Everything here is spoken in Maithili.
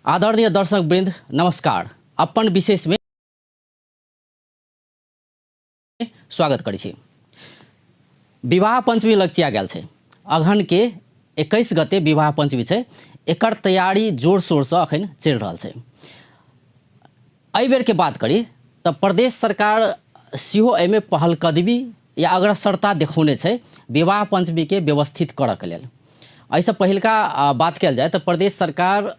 आदरणीय दर्शक वृंद नमस्कार। अपन विशेष में स्वागत करै छी। विवाह पंचमी लगचिया गेल छै। अगहन के 21 गते विवाह पंचमी छै। एकर तैयारी जोर शोरसँ अखन चलि रहल छै। एहि बेरके बात करी तऽ प्रदेश सरकार सेहो एहिमे पहलकदमी या अग्रसरता देखौने छै विवाह पंचमीके व्यवस्थित करऽके लेल। एहिसँ पहिलका बात कयल जाय तऽ प्रदेश सरकार